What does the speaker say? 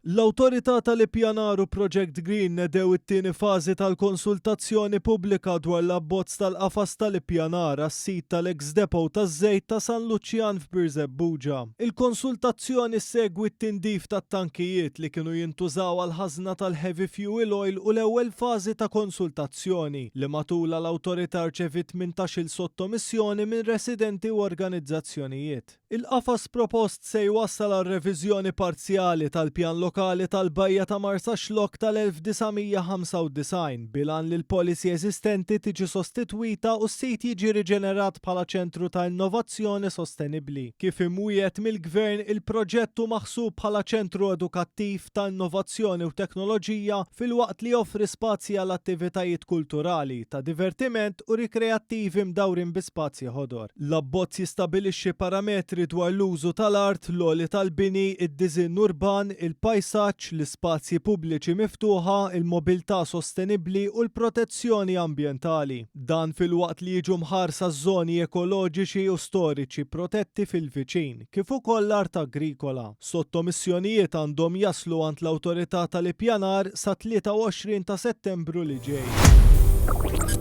L-Awtorità tal-Ippjanar u Project Green nedew it-tieni fażi tal-konsultazzjoni pubblika dwar l-abbozz tal-qafas tal-ippjanar għas-sit tal-eks depot taż-żejt ta' San Luċjan f'Birżebbuġa. Il-konsultazzjoni ssegwi t-tindif tat-tankijiet li kienu jintużaw għall-ħażna tal-heavy fuel oil u l-ewwel fażi ta' konsultazzjoni, li matulha l-Awtorità rċeviet 18-il sottomissjoni minn residenti u organizzazzjonijiet. Il-qafas propost se jwassal għal reviżjoni parzjali tal-Pjan Lokali tal-Bajja ta' Marsaxlokk tal-1995 bil-għan li l-policy eżistenti tiġi sostitwita u s-sit jiġi riġenerat bħala ċentru ta' innovazzjoni sostenibbli. Kif imwiegħed mill-Gvern, il-proġett hu maħsub bħala ċentru edukattiv, ta' innovazzjoni u teknoloġija filwaqt li joffri spazji għal attivitajiet kulturali, ta' divertiment u rikreattivi mdawrin bi spazji ħodor. L-abbozz jistabilixxi parametri dwar l-użu tal-art, l-għoli tal-bini, id-diżinn urban, il-pajsaġġ, l-ispazji pubbliċi miftuħa, il-mobilità sostenibbli u l-protezzjoni ambjentali. Dan filwaqt li jiġu mħarsa ż-żoni ekoloġiċi u storiċi protetti fil-viċin, kif ukoll l-art agrikola. Sottomissjonijiet għandhom jaslu għand l-Awtorità tal-Ippjanar sat-23 ta' Settembru li ġej.